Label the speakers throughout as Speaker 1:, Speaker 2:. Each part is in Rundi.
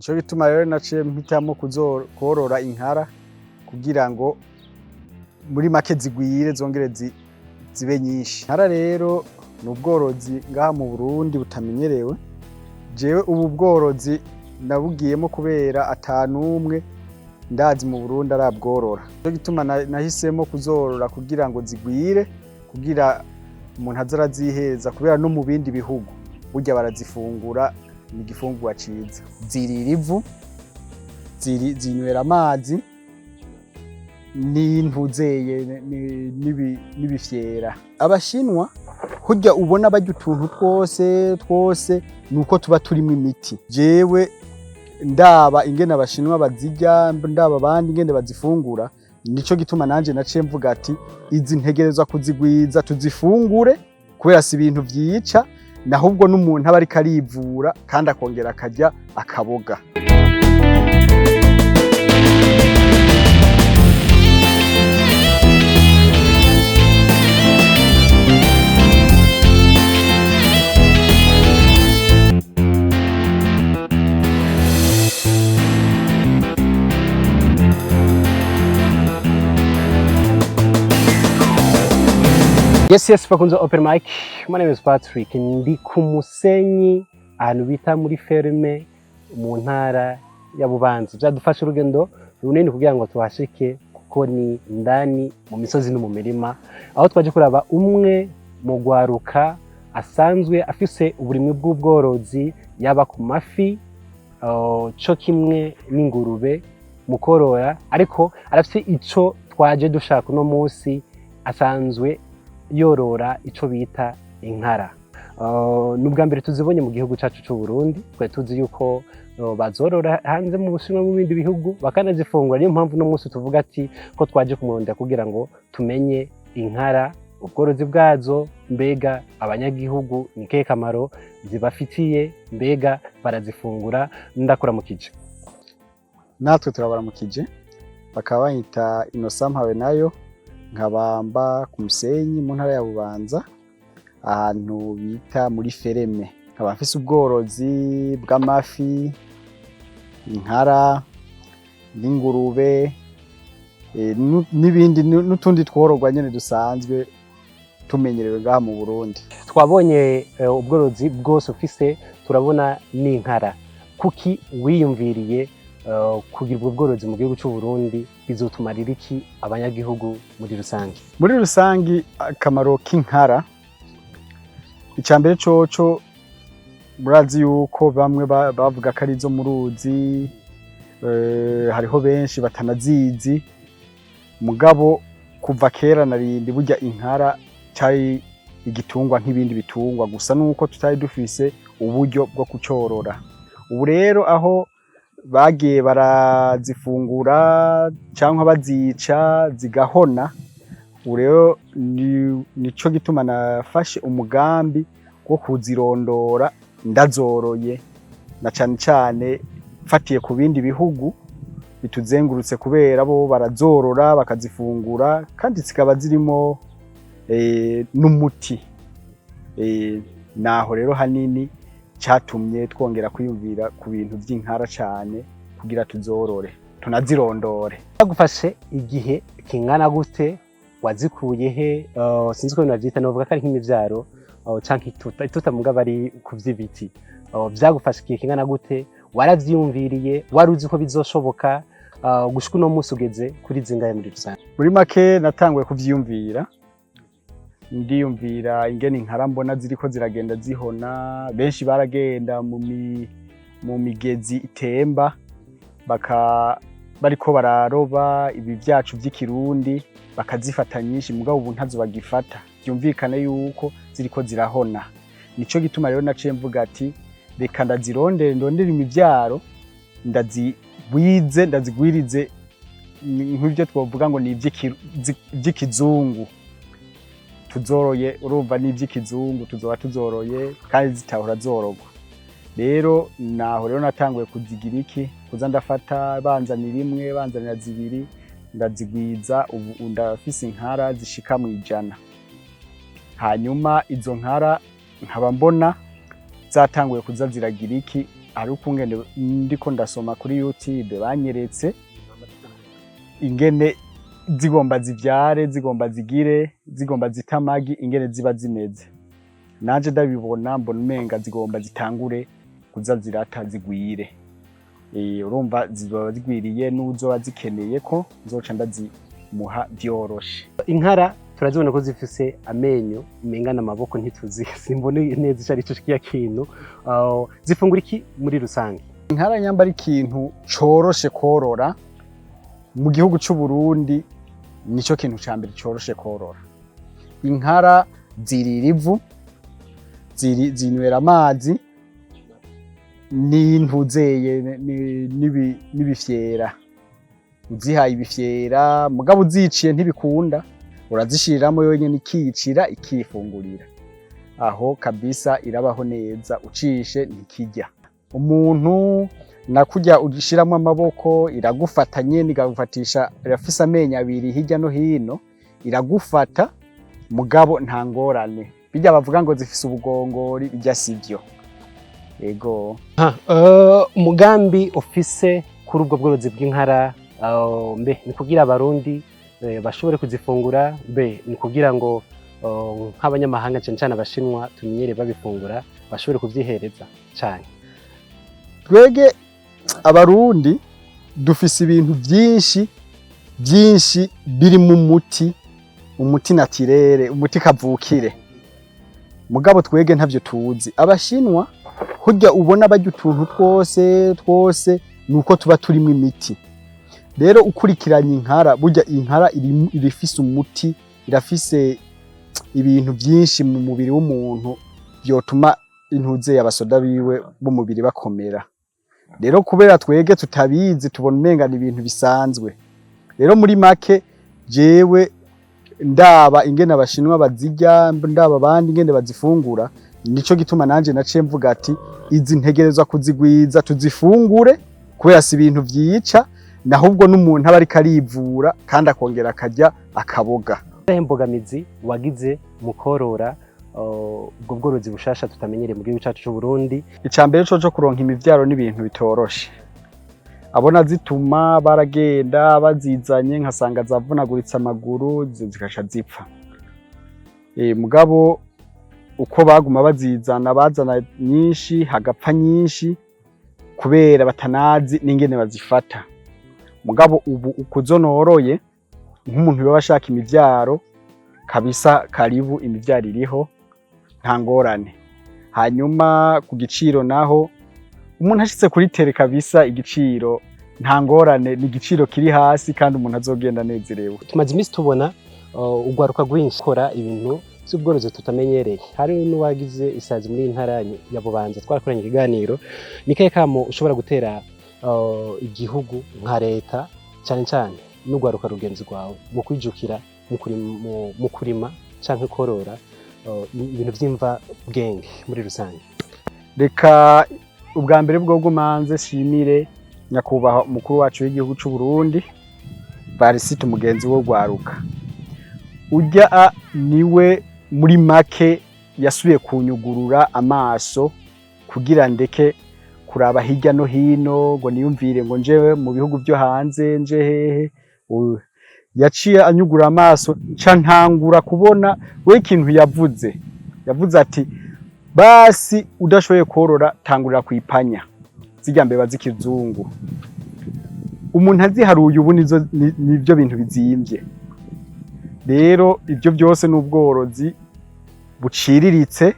Speaker 1: Nico gituma rero naciye mpitamo korora inkara kugira ngo muri make zigwire, zongere zibe nyinshi. Inkara rero ni ubworozi ngaha mu Burundi butamenyerewe. Jewe ubu bworozi nabugiyemo kubera atanumwe ndazi mu Burundi arabworora. Nico gituma nahisemo kuzorora kugira ngo zigwire, kugira umuntu aze araziheza, kubera no mu bindi bihugu burya barazifungura, ni igifungurwa ciza. Zirira ivu, zinywera amazi n'intuzeye n'ibifyera. Abashinwa kurya ubona barya utuntu twose twose, nuko tuba turimo imiti. Jewe ndaba ingene abashinwa bazirya, ndaba abandi ingene bazifungura, nico gituma nanje naciye mvuga ati izi ntegerezwa kuzigwiza tuzifungure, kubera si ibintu vyica, nahubwo n'umuntu aba ariko arivura kandi akongera akarya akaboga.
Speaker 2: Yes, bakunze Open Mic. My name is Patrick. Ndi ku Musenyi, ahantu bita muri ferme mu ntara ya Bubanza. Byadufashe urugendo runini kugira ngo tuhashike, kuko ni indani mu misozi no mu mirima, aho twaje kuraba umwe mu gwaruka asanzwe afise uburimwi bw'ubworozi, yaba ku mafi co kimwe n'ingurube mu korora, ariko arafise ico twaje dushaka uno munsi. Asanzwe yorora ico bita inkara. Ni ubwa mbere tuzibonye mu gihugu cacu c'u Burundi. Twari tuzi yuko bazorora hanze mu Bushinwa, mu bindi bihugu, bakanazifungura. Niyo mpamvu uno munsi tuvuga ati ko twaje kumurondera kugira ngo tumenye inkara, ubworozi bwazo, mbega abanyagihugu ni kahe kamaro zibafitiye, mbega barazifungura. Ndakuramukije.
Speaker 1: Natwe turabaramukije. Bakaba banyita Innocent Mpawe nayo, nkabamba ku Musenyi mu ntara ya Bubanza, ahantu bita muri ferme. Nkaba mfise ubworozi bw'amafi, inkara n'ingurube, n'ibindi n'utundi twororwa nyene dusanzwe tumenyerewe ngaha mu Burundi.
Speaker 2: Twabonye ubworozi bwose ufise, turabona n'inkara. Kuki wiyumviriye kugira ubwo bworozi mu gihugu cy'u Burundi? Bizotumarira iki abanyagihugu muri rusange?
Speaker 1: Muri rusangi, akamaro k'inkara, icya mbere coco, murazi yuko bamwe bavuga ko ari izo mu ruzi, hariho benshi batanazizi. Mugabo kuva kera narindi burya inkara cari igitungwa nk'ibindi bitungwa, gusa nuko tutari dufise uburyo bwo kucorora. Ubu rero aho bagiye barazifungura cyangwa bazica zigahona, ubu rero nico gituma nafashe umugambi wo kuzirondora ndazoroye, na cane cane mfatiye ku bindi bihugu bituzengurutse, kubera bo barazorora bakazifungura kandi zikaba zirimo n'umuti. Naho rero hanini catumye twongera kwiyumvira ku bintu vy'inkara cane kugira tuzorore tunazirondore.
Speaker 2: Bagufashe igihe kingana gute? Wazikuye he? Sinzi uko navyita, novuga ko ari nk'imivyaro canke ituta, ituta mugabo ari ku vy'ibiti. Vyagufashe igihe kingana gute? Waravyiyumviriye? Wari uzi ko bizoshoboka? Gushika uno munsi ugeze kuri zingahe muri rusange?
Speaker 1: Muri make, natanguye kuvyiyumvira, ndiyumvira ingene inkara mbona ziriko ziragenda zihona. Benshi baragenda mu migezi itemba, baka bariko bararoba ibi vyacu vy'ikirundi, bakazifata nyinshi, mugabo ubu ntazo bagifata. Vyumvikane yuko ziriko zirahona. Nico gituma rero naciye mvuga ati reka ndazirondere, ndondere imivyaro, ndazigwize, ndazigwirize nk'ivyo twovuga ngo ni ivy'ikizungu tuzoroye. Urumva ni ivy'ikizungu tuzoba tuzoroye kandi zitahora zorogwa. Rero naho rero natanguye kuzigira iki, kuza ndafata, banzanira imwe, banzanira zibiri, ndazigwiza. Ubu ndafise inkara zishika mu 100. Hanyuma izo nkara nkaba mbona zatanguye kuza ziragira iki. Hari ukungene ndiko ndasoma kuri YouTube, banyeretse ingene zigomba zivyare, zigomba zigire, zigomba zita amagi, ingene ziba zimeze. Nanje ndabibona, mbona umenga zigomba zitangure kuza zirata, zigwire. Urumva zizoba zigwiriye, n'uzoba zikeneye ko nzoca ndazimuha vyoroshe.
Speaker 2: Inkara turazibona ko zifise amenyo umenga n'amaboko, ntituzi, simbona neza ico ari cyo kiya kintu. Zifungura iki muri rusange?
Speaker 1: Inkara nyamba ari ikintu coroshe korora mu gihugu c'u Burundi, nico kintu ca mbere coroshe korora. Inkara zirira ivu, zinywera amazi n'intuzeye n'ibifyera. Uzihaye ibifyera, mugabo uziciye ntibikunda, urazishiriramo yonyene ikiyicira, ikifungurira aho kabisa, irabaho neza. Ucishe ntikirya umuntu, nakurya ugishiramwo amaboko iragufata nyene, ikagufatisha. Irafise amenyo abiri hirya no hino, iragufata, mugabo nta ngorane. Bijya bavuga ngo zifise ubugongori, bijya sivyo, ego.
Speaker 2: Umugambi ufise kuri ubwo bworozi bw'inkara, mbe ni kugira Abarundi bashobore kuzifungura, mbe ni kugira ngo nk'abanyamahanga, cane cane Abashinwa tumenyere babifungura, bashobore kuvyihereza cane?
Speaker 1: Twege Abarundi dufise ibintu byinshi byinshi birimo umuti, umuti naturel, umuti kavukire, mugabo twege ntavyo tuzi. Abashinwa hurya ubona barya utuntu twose twose, nuko tuba turimo imiti. Rero ukurikiranye inkara, burya inkara irifise umuti, irafise ibintu byinshi mu mubiri w'umuntu byotuma intuze abasoda biwe b'umubiri bakomera. Rero kubera twege tutabizi, tubona umenga ni ibintu bisanzwe. Rero muri make, jewe ndaba ingene Abashinwa bazirya, ndaba abandi ingene bazifungura, nico gituma nanje naciye mvuga ati izi ntegerezwa kuzigwiza tuzifungure, kubera si ibintu vyica, nahubwo n'umuntu aba ariko arivura kandi akongera akarya akaboga.
Speaker 2: Izihe mbogamizi wagize mu korora ubwo bworozi bushasha tutamenyereye mu gihugu cacu c'u Burundi?
Speaker 1: Ica mbere coco, kuronka imivyaro n'ibintu bitoroshe. Abona zituma baragenda bazizanye, nkasanga zavunaguritse amaguru, zikaca zipfa. Mugabo uko baguma bazizana, bazana nyinshi, hagapfa nyinshi kubera batanazi n'ingene bazifata. Mugabo ubu ukuzo noroye, nk'umuntu yoba ashaka imivyaro kabisa, karibu, imivyaro iriho, nta ngorane. Hanyuma ku giciro naho, umuntu ashitse kuri terrain kabisa, igiciro nta ngorane, ni igiciro kiri hasi kandi umuntu azogenda anezerewe.
Speaker 2: Tumaze iminsi tubona urwaruka rwinshi kora ibintu by'ubworozi tutamenyereye. Hari n'uwagize isazi muri iyi ntara ya Bubanza, twarakoranye ikiganiro. Ni kahe kamo ushobora gutera igihugu nka leta, cyane cyane n'urwaruka rugenzi rwawe, mu kwijukira mu kurima canke korora ibintu by'imvabwenge muri rusange?
Speaker 1: Reka ubwa mbere bwo manze shimire nyakubahwa umukuru wacu w'igihugu c'u Burundi, Varisito, umugenzi wo rwaruka. Urya niwe muri make yasubiye kunyugurura amaso kugira ndeke kuraba hirya no hino ngo niyumvire ngo nje mu bihugu vyo hanze, nje hehe. Yaciye anyugura amaso, nca ntangura kubona we ikintu yavuze. Yavuze ati basi udashoboye korora, tangurira kwipanya zirya mbeba z'ikizungu. Umuntu aziharuye ubu nizo nivyo bintu bizimvye. Rero ivyo byose n'ubworozi buciriritse,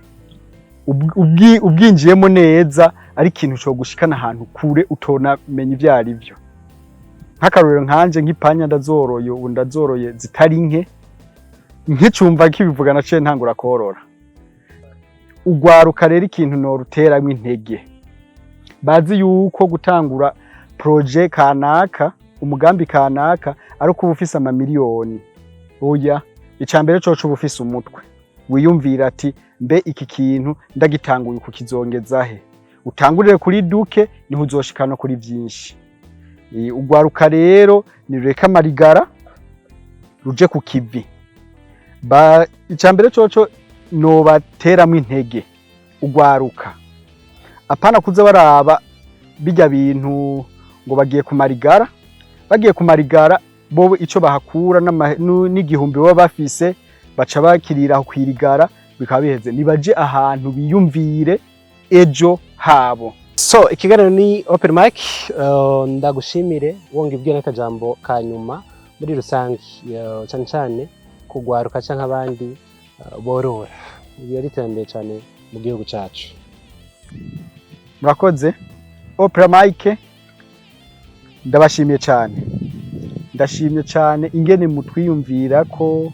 Speaker 1: ubwinjiyemo neza ari ikintu co gushikana ahantu kure utonamenya ivyo ari vyo. Nk'akarorero, nkanje nk'ipanya ndazoroye ubu, ndazoroye zitari nke. Nkicumva kibivuga, naciye ntangura korora. Ugwaruka rero, ikintu noruteramwo intege, bazi yuko gutangura projet kanaka, umugambi kanaka, ari uko uba ufise amamiliyoni. Oya, ica mbere coco uba ufise umutwe wiyumvira ati mbe iki kintu ndagitanguye uku kizongeza he? Utangurire kuri duke, niho uzoshika no kuri vyinshi. Ugwaruka rero nirureke amarigara, ruje ku kivi. Ica mbere coco nobateramwo intege ugwaruka. Apana kuza baraba bijya bintu ngo bagiye kumarigara, bagiye kumarigara bo ico bahakura n'igihumbi baba bafise baca bakirira aho kwirigara, bikaba biheze. Nibaje ahantu biyumvire ejo habo.
Speaker 2: So ikiganiro ni open mic. Ndagushimire wonga ibwiye n'akajambo ka nyuma muri rusange, cyane cyane kugwaruka canke abandi borora. Ibi ari iterambere cyane mu gihugu cacu.
Speaker 1: Murakoze, Open Mic. Ndabashimiye cyane, ndashimye cyane ingene mutwiyumvira ko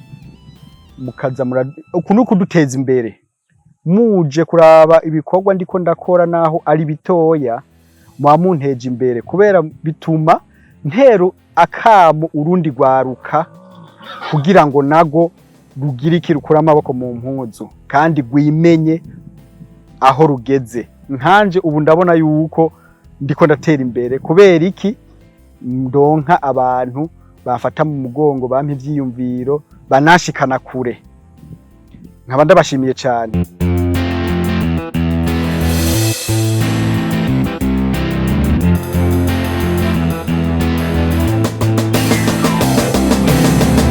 Speaker 1: mukaza uku ni ukuduteza imbere. Muje kuraba ibikorwa ndiko ndakora, naho ari bitoya, muba munteje imbere, kubera bituma ntero akamo urundi rwaruka kugira ngo nago rugire iki, rukure amaboko mu mpuzu kandi rwimenye aho rugeze. Nkanje ubu ndabona yuko ndiko ndatera imbere. Kubera iki? Ndonka abantu bafata mu mugongo, bampa ivyiyumviro, banashikana kure. Nkaba ndabashimiye cyane.